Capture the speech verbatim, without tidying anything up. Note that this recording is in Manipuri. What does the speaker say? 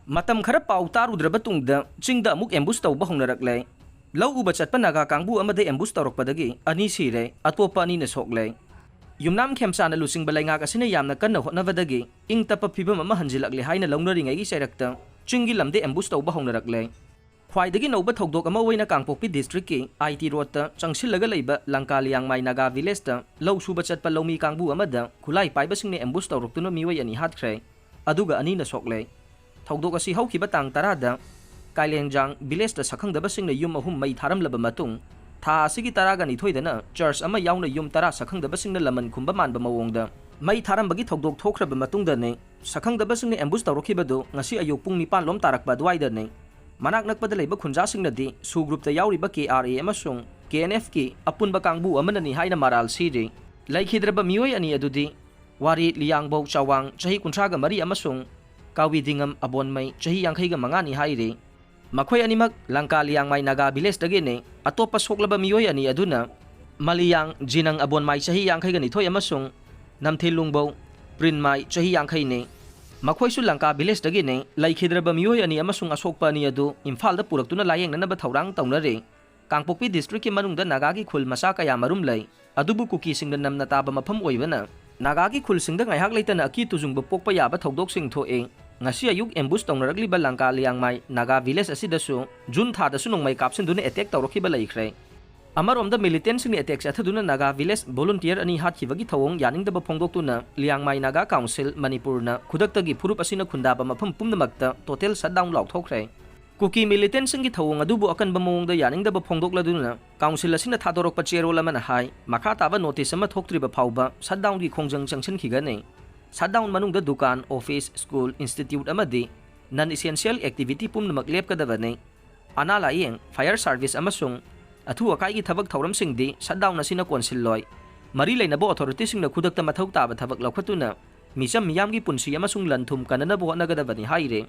ꯃꯇꯝ ꯈꯔ ꯄꯥꯎ ꯇꯥꯔꯨꯗ꯭ꯔꯕ ꯇꯨꯡꯗ ꯆꯤꯡꯗ ꯑꯃꯨꯛ ambush ꯇꯧꯕ ꯍꯧꯅꯔꯛꯂꯦ꯫ ꯂꯧ ꯎꯕ ꯆꯠꯄ ꯅꯥꯒꯥ ꯀꯥꯡꯕꯨ ꯑꯃꯗ ambush ꯇꯧꯔꯛꯄꯗꯒꯤ ꯑꯅꯤ ꯁꯤꯔꯦ, ꯑꯇꯣꯞꯄ ꯑꯅꯤꯅ ꯁꯣꯛꯂꯦ꯫ ꯌꯨꯝꯅꯥꯝ ꯈꯦꯝꯆꯥꯅ ꯂꯨꯆꯤꯡꯕ ꯂꯩꯉꯥꯛ ꯑꯁꯤꯅ ꯌꯥꯝꯅ ꯀꯟꯅ ꯍꯣꯠꯅꯕꯗꯒꯤ ꯏꯪ ꯇꯞꯄ ꯐꯤꯕꯝ ꯑꯃ ꯍꯟꯖꯤꯜꯂꯛꯂꯦ ꯍꯥꯏꯅ ꯂꯧꯅꯔꯤꯉꯩꯒꯤ ꯆꯩꯔꯛꯇ ꯆꯤꯡꯒꯤ ꯂꯝꯗ ambush ꯇꯧꯕ ꯍꯧꯅꯔꯛꯂꯦ꯫ ꯈ꯭ꯋꯥꯏꯗꯒꯤ ꯅꯧꯕ ꯊꯧꯗꯣꯛ ꯑꯃ ꯑꯣꯏꯅ ꯀꯥꯡꯄꯣꯛꯄꯤ district ꯀꯤ I T road ꯇ ꯆꯪꯁꯤꯜꯂꯒ ꯂꯩꯕ ꯂꯪꯀꯥ ꯂꯤꯌꯥꯡꯃꯥꯏ ꯅꯥꯒꯥ village ꯇ ꯂꯧ ꯁꯨꯕ ꯆꯠꯄ ꯂꯧꯃꯤ ꯀꯥꯡꯕꯨ ꯑꯃꯗ ꯈꯨꯠꯂꯥꯏ ꯄꯥꯏꯕꯁꯤꯡꯅ ambush ꯇꯧꯔꯛꯇꯨꯅ ꯃꯤꯑꯣꯏ ꯑꯅꯤ ꯍꯥꯠꯈ꯭ꯔꯦ, ꯑꯗꯨꯒ ꯑꯅꯤꯅ ꯁꯣꯛꯂꯦ꯫ ꯊꯧꯗꯣꯛ ꯑꯁꯤ ꯍꯧꯈꯤꯕ ꯇꯥꯡ ꯇꯔꯥꯗ ꯀꯥꯏꯂꯦꯟꯖꯥꯡ village ꯇ ꯁꯛꯈꯪꯗꯕꯁꯤꯡꯅ ꯌꯨꯝ ꯑꯍꯨꯝ ꯃꯩ ꯊꯥꯔꯝꯂꯕ ꯃꯇꯨꯡ, ꯊꯥ ꯑꯁꯤꯒꯤ ꯇꯔꯥꯒ ꯅꯤꯊꯣꯏꯗꯅ church ꯑꯃ ꯌꯥꯎꯅ ꯌꯨꯝ ꯇꯔꯥ ꯁꯛꯈꯪꯗꯕꯁꯤꯡꯅ ꯂꯃꯟ ꯈꯨꯝꯕ ꯃꯥꯟꯕ ꯃꯑꯣꯡꯗ ꯃꯩ ꯊꯥꯔꯝꯕꯒꯤ ꯊꯧꯗꯣꯛ ꯊꯣꯛꯈ꯭ꯔꯕ ꯃꯇꯨꯡꯗꯅꯤ ꯁꯛꯈꯪꯗꯕꯁꯤꯡꯅ ambush ꯇꯧꯔꯛꯈꯤꯕꯗꯨ ꯉꯁꯤ ꯑꯌꯨꯛ ꯄꯨꯡ ꯅꯤꯄꯥꯟ ꯂꯣꯝ ꯇꯥꯔꯛꯄ ꯑꯗꯨꯋꯥꯏꯗꯅꯤ꯫ ꯃꯅꯥꯛ ꯅꯛꯄꯗ ꯂꯩꯕ ꯈꯨꯟꯖꯥꯁꯤꯡꯅꯗꯤ SoO group ꯇ ꯌꯥꯎꯔꯤꯕ K R A ꯑꯃꯁꯨꯡ K N F ꯀꯤ ꯑꯄꯨꯟꯕ ꯀꯥꯡꯕꯨ ꯑꯃꯅꯅꯤ ꯍꯥꯏꯅ ꯃꯔꯥꯜ ꯁꯤꯔꯤ꯫ ꯂꯩꯈꯤꯗ꯭ꯔꯕ ꯃꯤꯑꯣꯏ ꯑꯅꯤ ꯑꯗꯨꯗꯤ ꯋꯥꯔꯤ ꯂꯤꯌꯥꯡꯕꯧ ꯆꯥꯋꯥꯡ, ꯆꯍꯤ ꯀꯨꯟꯊ꯭ꯔꯥꯒ ꯃꯔꯤ, ꯑꯃꯁꯨꯡ ꯀꯥꯋꯤꯗꯤꯉꯝ ꯑꯕꯣꯟꯃꯩ, ꯆꯍꯤ ꯌꯥꯡꯈꯩꯒ ꯃꯉꯥꯅꯤ ꯍꯥꯏꯔꯤ꯫ ꯃꯈꯣꯏ ꯑꯅꯤꯃꯛ ꯂꯪꯀꯥ ꯂꯤꯌꯥꯡꯃꯥꯏ ꯅꯥꯒꯥ village ꯇꯒꯤꯅꯤ꯫ ꯑꯇꯣꯞꯄ ꯁꯣꯛꯂꯕ ꯃꯤꯑꯣꯏ ꯑꯅꯤ ꯑꯗꯨꯅ ꯃꯂꯤꯌꯥꯡ ꯖꯤꯅꯪ ꯑꯕꯣꯟꯃꯥꯏ, ꯆꯍꯤ ꯌꯥꯡꯈꯩꯒ ꯅꯤꯊꯣꯏ, ꯑꯃꯁꯨꯡ ꯅꯝꯊꯦꯂꯨꯡꯕꯧ ꯄ꯭ꯔꯤꯟꯃꯥꯏ, ꯆꯍꯤ ꯌꯥꯡꯈꯩꯅꯤ꯫ ꯃꯈꯣꯏꯁꯨ ꯂꯪꯀꯥ village ꯇꯒꯤꯅꯤ꯫ ꯂꯩꯈꯤꯗ꯭ꯔꯕ ꯃꯤꯑꯣꯏ ꯑꯅꯤ ꯑꯃꯁꯨꯡ ꯑꯁꯣꯛꯄ ꯑꯅꯤ ꯑꯗꯨ ꯏꯝꯐꯥꯜꯗ ꯄꯨꯔꯛꯇꯨꯅ ꯂꯥꯌꯦꯡꯅꯅꯕ ꯊꯧꯔꯥꯡ ꯇꯧꯅꯔꯤ꯫ ꯀꯥꯡꯄꯣꯛꯄꯤ district ꯀꯤ ꯃꯅꯨꯡꯗ ꯅꯥꯒꯥꯒꯤ ꯈꯨꯜ ꯃꯆꯥ ꯀꯌꯥ ꯃꯔꯨꯝ ꯂꯩ, ꯑꯗꯨꯕꯨ ꯀꯨꯀꯤꯁꯤꯡꯅ ꯅꯝꯅ ꯇꯥꯕ ꯃꯐꯝ ꯑꯣꯏꯕꯅ ꯅꯥꯒꯥꯒꯤ ꯈꯨꯜꯁꯤꯡꯗ ꯉꯥꯏꯍꯥꯛ ꯂꯩꯇꯅ ꯑꯀꯤ ꯇꯨꯖꯨꯡꯕ ꯄꯣꯛꯄ ꯌꯥꯕ ꯊꯧꯗꯣꯛꯁꯤꯡ ꯊꯣꯛꯏ꯫ ꯉꯁꯤ ꯑꯌꯨꯛ ambush ꯇꯧꯅꯔꯛꯂꯤꯕ ꯂꯪꯀꯥ ꯂꯤꯌꯥꯡꯃꯥꯏ ꯅꯥꯒꯥ village ꯑꯁꯤꯗꯁꯨ June ꯊꯥꯗꯁꯨ ꯅꯣꯡꯃꯩ ꯀꯥꯞꯁꯤꯟꯗꯨꯅ attack ꯇꯧꯔꯛꯈꯤꯕ ꯂꯩꯈ꯭ꯔꯦ꯫ ꯑꯃꯔꯣꯝꯗ, militant ꯁꯤꯡꯅ attack ꯆꯠꯊꯗꯨꯅ ꯅꯥꯒꯥ village volunteer ꯑꯅꯤ ꯍꯥꯠꯈꯤꯕꯒꯤ ꯊꯧꯑꯣꯡ ꯌꯥꯅꯤꯡꯗꯕ ꯐꯣꯡꯗꯣꯛꯇꯨꯅ ꯂꯤꯌꯥꯡꯃꯥꯏ ꯅꯥꯒꯥ council ꯃꯅꯤꯄꯨꯔꯅ ꯈꯨꯗꯛꯇꯒꯤ ꯐꯨꯔꯨꯞ ꯑꯁꯤꯅ ꯈꯨꯟꯗꯥꯕ ꯃꯐꯝ ꯄꯨꯝꯅꯃꯛꯇ total shutdown ꯂꯥꯎꯊꯣꯛꯈ꯭ꯔꯦ꯫ ꯀꯨꯀꯤ militant ꯁꯤꯡꯒꯤ ꯊꯧꯑꯣꯡ ꯑꯗꯨꯕꯨ ꯑꯀꯟꯕ ꯃꯑꯣꯡꯗ ꯌꯥꯅꯤꯡꯗꯕ ꯐꯣꯡꯗꯣꯛꯂꯗꯨꯅ council ꯑꯁꯤꯅ ꯊꯥꯗꯣꯔꯛꯄ ꯆꯦꯔꯣꯜ ꯑꯃꯅ ꯍꯥꯏ, ꯃꯈꯥ ꯇꯥꯕ notice ꯑꯃ ꯊꯣꯛꯇ꯭ꯔꯤꯕ ꯐꯥꯎꯕ shutdown ꯒꯤ ꯈꯣꯡꯖꯪ ꯆꯪꯁꯤꯟꯈꯤꯒꯅꯤ꯫ Shutdown ꯃꯅꯨꯡꯗ ꯗꯨꯀꯥꯟ, office, school, institute ꯑꯃꯗꯤ non essential activity ꯄꯨꯝꯅꯃꯛ ꯂꯦꯞꯀꯗꯕꯅꯤ꯫ ꯑꯅꯥ ꯂꯥꯌꯦꯡ, fire service ꯑꯃꯁꯨꯡ ꯑꯊꯨ ꯑꯀꯥꯏꯒꯤ ꯊꯕꯛ ꯊꯧꯔꯝꯁꯤꯡꯗꯤ shutdown ꯑꯁꯤꯅ ꯀꯣꯟꯁꯤꯜꯂꯣꯏ꯫ ꯃꯔꯤ ꯂꯩꯅꯕ authority ꯁꯤꯡꯅ ꯈꯨꯗꯛꯇ ꯃꯊꯧ ꯇꯥꯕ ꯊꯕꯛ ꯂꯧꯈꯠꯇꯨꯅ ꯃꯤꯆꯝ ꯃꯤꯌꯥꯝꯒꯤ ꯄꯨꯟꯁꯤ ꯑꯃꯁꯨꯡ ꯂꯟ ꯊꯨꯝ ꯀꯟꯅꯅꯕ ꯍꯣꯠꯅꯒꯗꯕꯅꯤ ꯍꯥꯏꯔꯤ꯫